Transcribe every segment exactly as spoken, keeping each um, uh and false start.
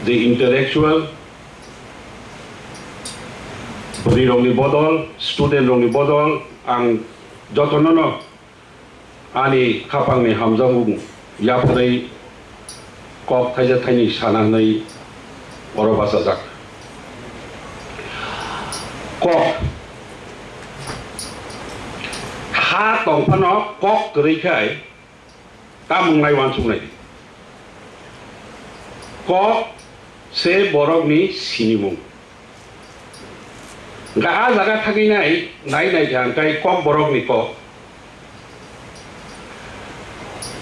The intellectual, bwrwi rokni bodol, student rokni bodol, ang jotono no ani khapangni hamjakmung yapharwi kok thaisa thaini sana hwnwi oro bachajak. Kok. Ha tongphano kok kwrwi khai tamung nai uansuknai. Kok se borokni sinimung. Hwnkhe a jaga thangwi nai, nai nai kha hwnkhe Kokborokni kok.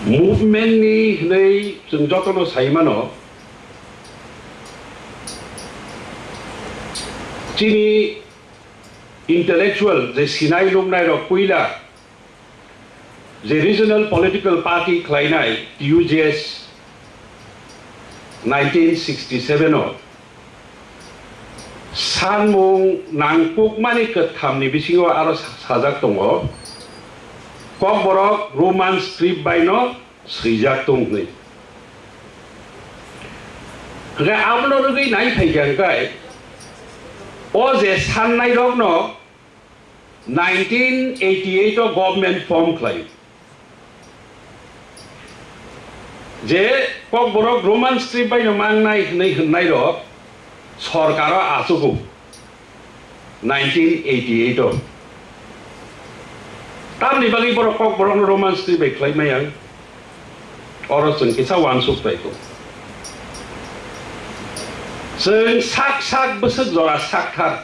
Movement ni hwnwi chwng jotono sai mano. Chini intellectual je sinai nuknai rok puila je regional political party khlainai T U J S nineteen sixty-seven o sanmung nangkukmani kwthamni bisingo aro sa-, sajak tongo, Kokborok Roman script baino swijak tong hwnwi. Hwnkhe abono rwgwi nai phaikha hwnkhe o je sannai rokno nineteen eighty-eight o government form khlai. Je Kokborok Roman script baino mangnai hwnwi hwnnai rok sorkaro achugo nineteen eighty-eight o. Tamni bagwi borok Kokborokno Roman script bai khlai maya. Oro chwng kisa uansuk bai kho. Chwng sak sak bwswk jora sakthar.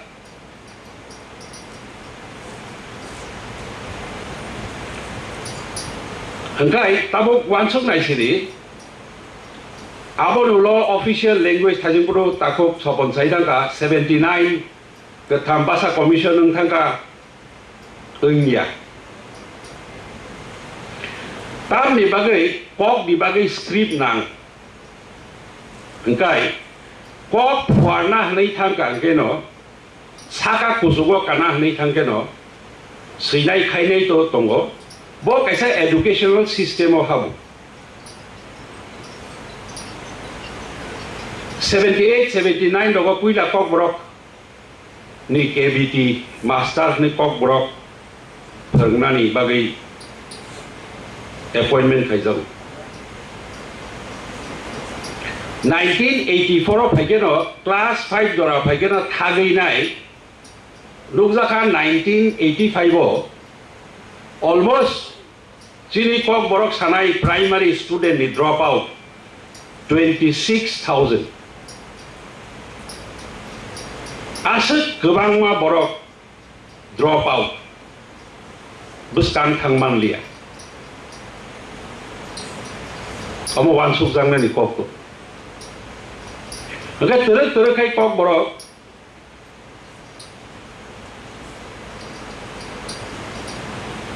Hwnkhe tabuk uansuk nai sidi, aboni ulo official language thajingphuru takhuk sopon sai thangkha, seventy nine kwtham basa commission wng thangkha, wngya. Tamni bagwi kokni bagwi script nang. Hwnkhe kok phuarna hwnwi thangkha hwnkhe no, saka kuchugo kana hwnwi thangkheno swinai khainai to tongo. Bo kaisa educational system o habo. Seventy eight, seventy nine rogo puila Kokborok ni K B T master hwnwi Kokborok phwrwngnani bagwi appointment khaijago. Nineteen eighty-four o phaikeno class five jora phaikeno thagwi nai nukjakha nineteen eighty-five o almost chini Kokborok sanai primary student ni drop out twenty six thousand. Aswk kwbangma borok drop out, bwskang thang manliya. Omo uansukjaknani kok to. Hwnkhe twrwk twrwk khai Kokborok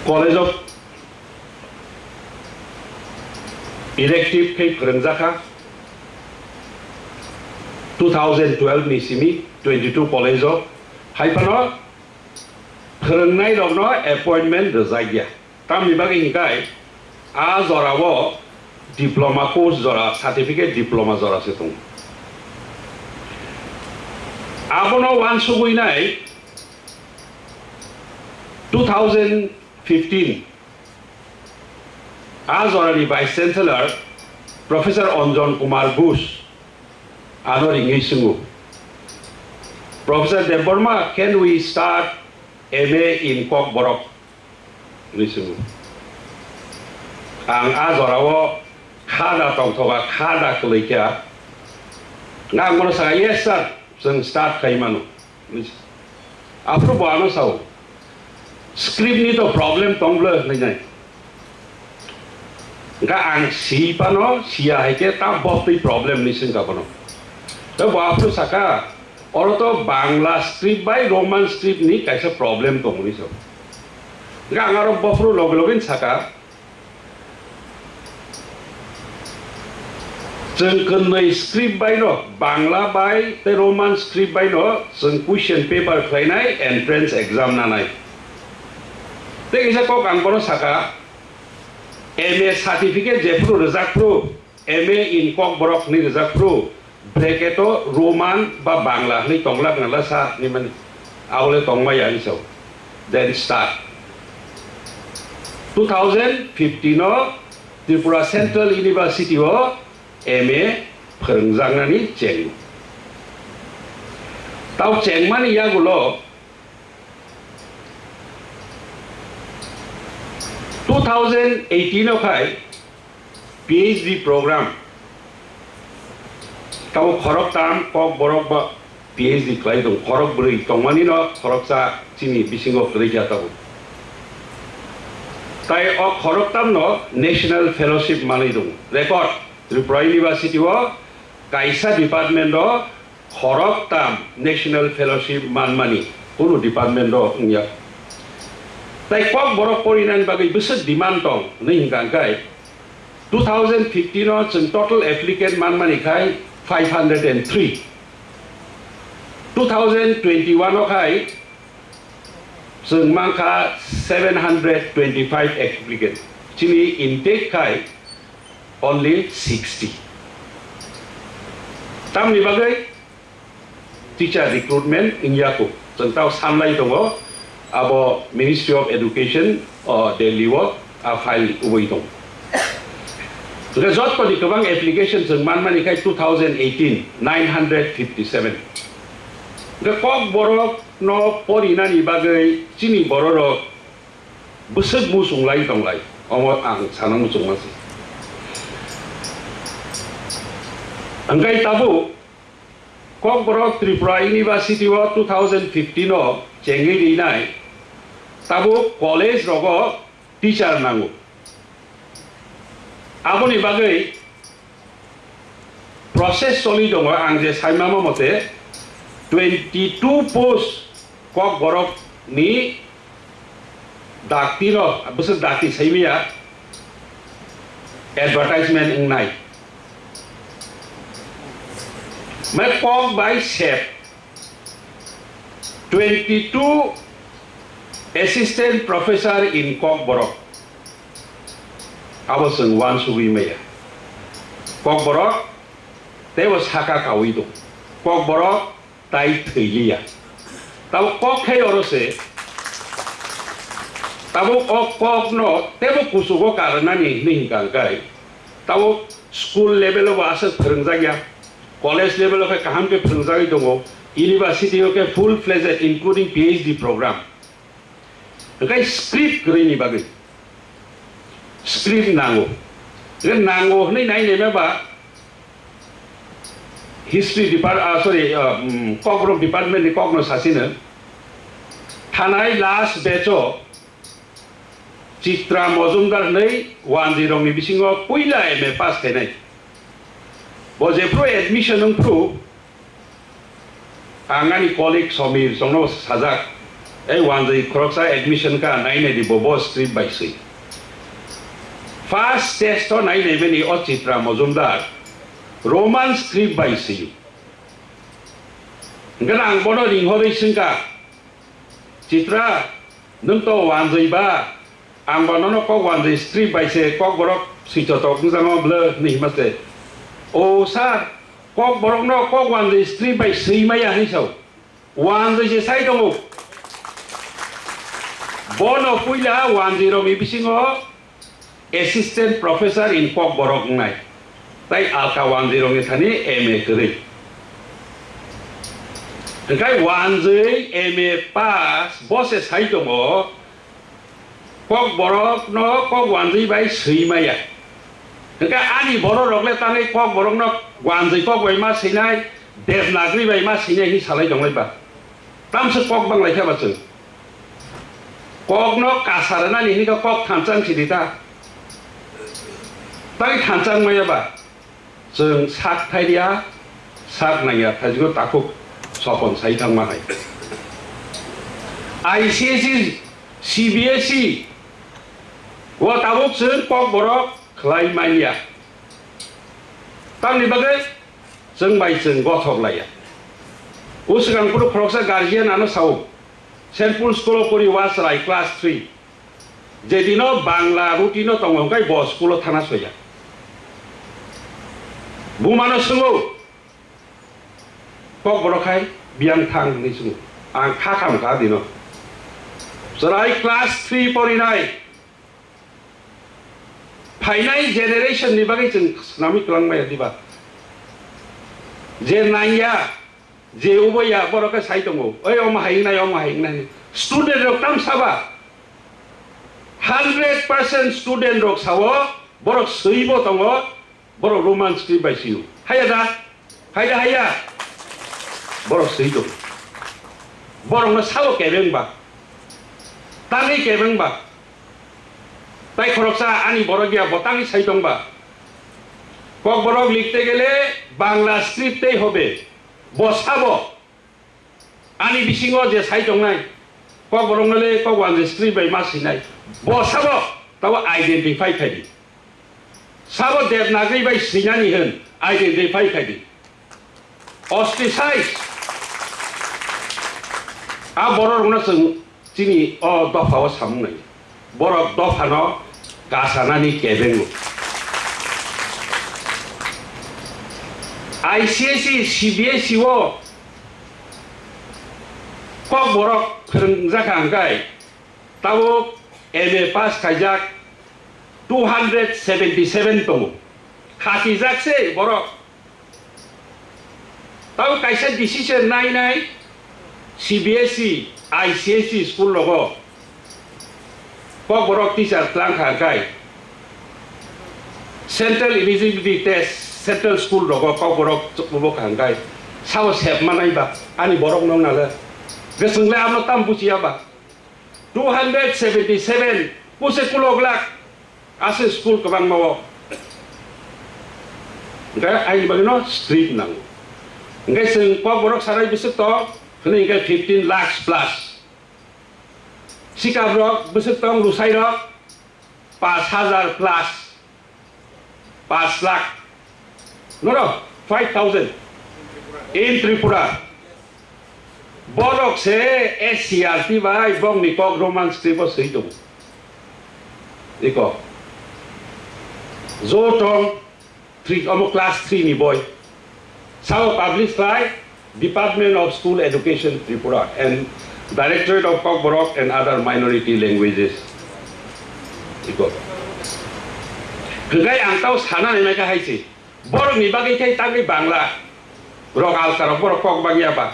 College of Elective khe phwrwngjakha two thousand twelve ni simi twenty two college o, hai phano phwrwngnai rokno appointment rwjakya. Tamni bagwi hinkhai a jorao diploma course jora, certificate diploma jora se tongo. Abono uansugwi nai two thousand fifteen a jorani Vice Chancellor Professor Anjan Kumar Ghosh ano ringwi swngo, "Professor Debbarma, can we start M A in Kokborok?" hwnwi swngo. Ang a jorao kha da tongthoka, kha da kwlwikha. Ang bono sakha, "Yes sir, chwng start khai mano." Aphuru bo ano sao, "Script ni to problem tong bwle," hwnwi nai. Hwnkhe ang si phano siya hai khe ta bo twi problem ni swngkha bono. Tei bo aphuru saka, "Oro to Bangla script bai Roman script ni kaisa problem tong," hwnwi sao. Hwnkhe ang aro bophuru loge loge ni saka, "Chwng kwnwi script bai no, Bangla bai tei Roman script bai no chwng question paper khlainai entrance exam nanai." Tei kisa kok ang bono saka, "M A certificate jephuru rwjak phuru, M A in Kokborok hwnwi rwjak phuru, bracket o Roman ba Bangla hwnwi tonglak nala sa hinwi mani. Abole tongmaya hinwi sao. Then start. Two thousand fifteen o Tripura Central University o M A phwrwngjaknani cheng. Tao chengmani yagulo two thousand eighteen o khai P H D program. Tabo khorok tam Kokborok ba P H D khlai tong, khorok bwrwi tongmani no khoroksa chini bisingo kwrwi kha tabo. Tai o khorok tam no National Fellowship manwi tong. Record Tripura University o kaisa department o khorok tam National Fellowship manmani kunu department o wngya. Tai Kokborok porinani bagwi bwswk demand tong hwnwi hwnkha hwnkhe two thousand fifteen o chwng total applicant manmani khai five hundred and three. Two thousand twenty-one o khai chwng mankha seven hundred twenty-five applicant. Chini intake khai only sixty. Tamni bagwi teacher recruitment wngya kho. Chwng tao sanlai tongo, abo Ministry of Education o Delhi o a file ubui tongo. Hwnkhe jottoni kwbang application chwng manmani khai two thousand eighteen, nine hundred fifty-seven. Hwnkhe Kokborok no porinani bagwi chini bororok bwswk muchung lai tonglai, omo ang sana muchungma se. Hwnkhe tabuk Kokborok Tripura University o two thousand fifteen o chengwi rinai tabuk college rogo teacher nango. Aboni bagwi process choli tongo, ang je saimamo mote twenty two post Kokborok ni dakti no, bwswk dakti saimaya advertisement wngnai. Mai kok bai sep twenty two assistant professor in Kokborok. Abo chwng uansugwi maya. Kokborok teibo saka kaui tong. Kokborok tai thwi liya. Tabuk kok khai oro se, tabuk o kok no teibo kuchugo karnani hinwi hwnkha hwnkhe, tabuk school level o bo aswk phwrwngjak ya, college level o khe kaham khe phwrwngjagwi tongo, university o khe full fledged including P H D program. Hwnkhe script kwrwini bagwi script nango. Hwnkhe nango hwnwi nai naima ba history depart-, ah, sorry, ah, mm, Kokborok department ni kokno sasino. Thanai last batch o Chitra Mojumdar hwnwi wanjwi rokni bisingo puila M A pass khainai. Bo jephru admission wngphru, ang ani colleague Somir chongno sajak, "Ei wanjwi khoroksa admission ka nai nai di bo, bo script bai swi." First test o nai nai mani o Chitra Mojumdar Roman script bai swi. Hwnkhe ang bono ringhorwi swngkha, "Chitra, nwng to wanjwi ba? Ang ba nono kok wanjwi script bai se Kokborok swichotok wngjakno bwle?" hwnwi hima se. "O sir, Kokborokno kok wanjwi script bai swi maya," hwnwi sao. Wanjwi se sai tongo. Bono puila wanjwi rokni bisingo Assistant Professor in Kokborok wngnai, tai alka wanjwi rokni thani M A kwrwi. Hwnkhe wanjwi M A pass bo se sai tongo, Kokborokno kok wanjwi bai swi maya. Hwnkhe ani borok rok le tangwi Kokborokno wanjwi kok bai ma swinai, Devanagari bai ma swinai hinwi salai tonglai ba. Tamswk kok bang lai kha ba chwng. Kokno kasa rwnani hini khe kok thansa wng sidi ta. Tai thansa wng maya ba. Chwng sak thai ria, sak nang ya, thaijigo takhuk sopon sai thang ma hai. I C S E, C B S E, o tabuk chwng Kokborok khlai man ya. Tamni bagwi chwng bai chwng gothok laiya. O swkang phuru khoroksa guardian ano sao, Saint Paul School o pori wa chwrai class three. Jedino Bangla routine o tongo hwnkhe bo school o thana soya. Bumano swngo, Kokborok hai biyang thang hinwi swngo. Ang kha kham kha dino. Chwrai class three porinai phainai generation ni bagwi chwng swnamwi kwlangmaya diba? Je nangya, je uboya, borok khe sai tongo, "Oi, omo hai wngnai, omo hai wngnai," hinwi. Student rok tam saba, hundred percent student rok sao, borok swibo tongo, borok Roman script bai sio. Haya da? Hai da haya? Borok swi tongo. Borokno sao kebeng ba? Tangwi kebeng ba? Tai khoroksa ani borok ya bo tangwi sai tong ba? Kokborok likte gele Bangla script tei hobe. Bo sabo? Ani bisingo je sai tongnai, Kokborokno le Kokwanjwi script bai ma swinai. Bo sabo tabo identify khai di. Sabo Devanagari bai swinani hwn identify khai di. Ostricize. A bororokno chwng chini o dophao samung nai. Borok dophano kasanani kebengo. I C S E, C B S E o Kokborok phwrwngjakha hwnkhe, tabuk M A pass khaijak two hundred seventy seven tongo. Khatijak se borok. Tabuk kaisa decision nai nai C B S E, I C S E school rogo Kokborok teacher tlang kha hwnkhe, Central Eligibility Test, Central School rogo Kokborok chukmubuk kha hwnkhe, sabo sep manai ba ani borok nong nale. Bwswng le amo tam buchiya ba. Two hundred seventy seven, puse kulok lak, ase school kwbangma o. Hwnkhe aini bagwi no strict nango. Hwnkhe chwng Kokborok sarai bwswk tong, hwnwi hwnkhe fifteen lakhs plus. Sikap rok bwswk tong, Lusai rok, paanch hajar plus, paanch lakh, no, no, five thousand in Tripura. Borok se S C R T bai bongni kok Roman script o swi tongo. Iko. Jotong three, omo class three ni boi. Sao publish khlai Department of School Education Tripura and Directorate of Kokborok and Other Minority Languages. Iko. Hwnkhe ang tao sana nainai kha hai se. Borok ni bagwi khe tangwi Bangla rok alka rok borok kok bangya ba.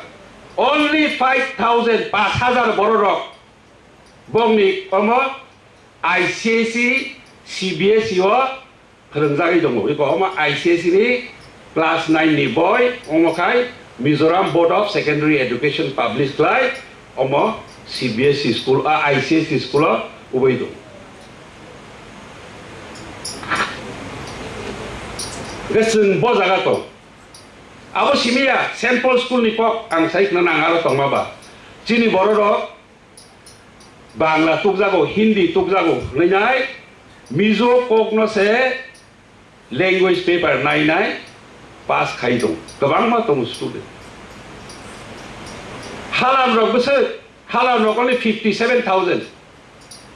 Only five thousand, paanch hajar borok rok bongni omo I C S E, C B S E o phwrwngjagwi tongo. Iko omo I C S E ni class nine ni boi, omo khai Mizoram Board of Secondary Education publish khlai, omo C B S E school, a, I C S E school o ubui tongo. Hwnkhe chwng bo jaga tong. Abo simi ya, Saint Paul school ni kok ang sai khna nang aro tongma ba. Chini borok rok Bangla tukjago, Hindi tukjago hwnwi nai, Mizo kokno se language paper nai nai pass khai tong, kwbangma tongo student. Halam rok bwswk, halam rok only fifty seven thousand.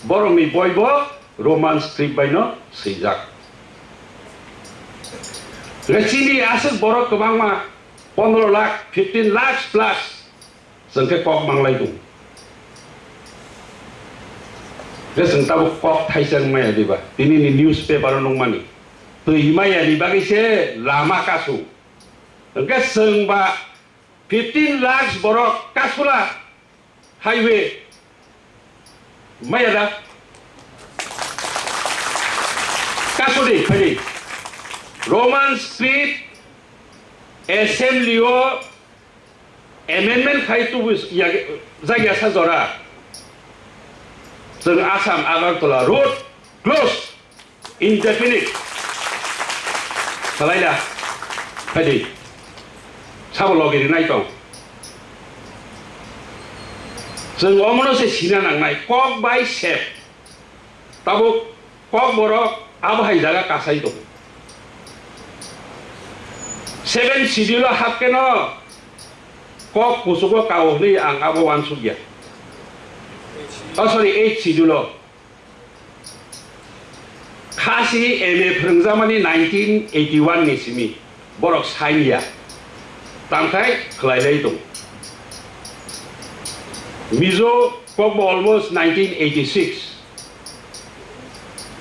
Borok ni boi bo Roman script bai no swijak. Hwnkhe chini aswk borok kwbangma pondro lakh, fifteen lakhs plus. Chwng khe kok manglai tongo. Hwnkhe chwng tabuk kok thaisa wng maya diba? Tini ni newspaper o nukmani. Twi maya ni bagwi se lama kasu. Hwnkhe chwng ba fifteen lakhs borok kasula highway maya da? Kasudi phai Roman script assembly o amendment khai tubu ya, jagya sa jora. Chwng Assam Agartala road close indefinite. Salaila. Phaidi. Sabo logi rinai tong. Chwng omono se sina nangnai kok bai sep. Tabuk Kokborok abo hai jaga kasai tongo. Seven schedule o hapkeno kok kuchugo kao hwnwi ang abo uansukya. Oh, sorry, eight schedule o. Khasi M A phwrwngjakmani nineteen eighty one ni simi borok sign ya. Tangkhai khlailai tongo. Mizo kokbo almost nineteen eighty-six.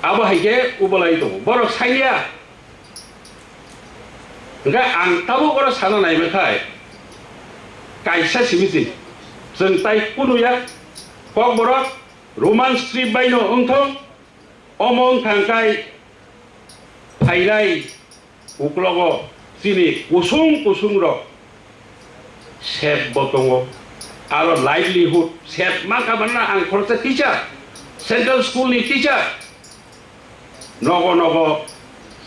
Abo hai khe ubolai tongo. Borok saiya. Hwnkhe ang tabuk oro sana naimakhai kaisa simi se. Chwng tai kunuya kokborok Roman script bai no wngthong. Omo wngkha hwnkhe phainai uklogo chini kusung kusung rok sep bo tongo, aro livelihood sep ma kha manna ang khoroksa teacher, central school ni teacher, nogo nogo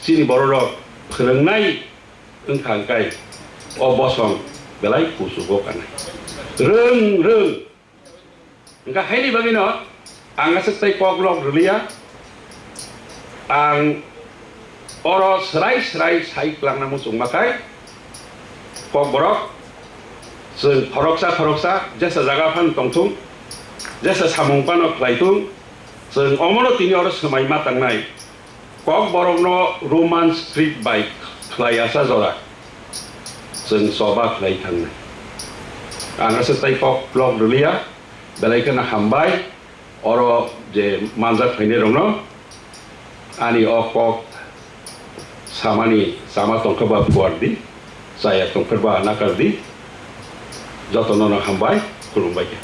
chini borok rok phwrwngnai wngkha hwnkhe o bosong belai kuchugo kanai. Rwng rwng Hwnkhe haini bagwino ang aswk tei kok lok rwliya. Ang oro swrai swrai sai kwlangna muchungma khai kokborok chwng khoroksa khoroksa jesa jaga phano tongthung, jesa samung phano khlaitung, chwng omono tini oro swmai ma tangnai. Kokborokno Roman script bai khlai asa jora chwng choba khlai thangnai. Ang aswk tei kok lok rwliya, belai kheno hambai. Oro je manjak phainai rokno ani o kok samani chama tongkha ba phuar di, chaya tongkha ba nakar di, jotono no hambai, khulumbai khe.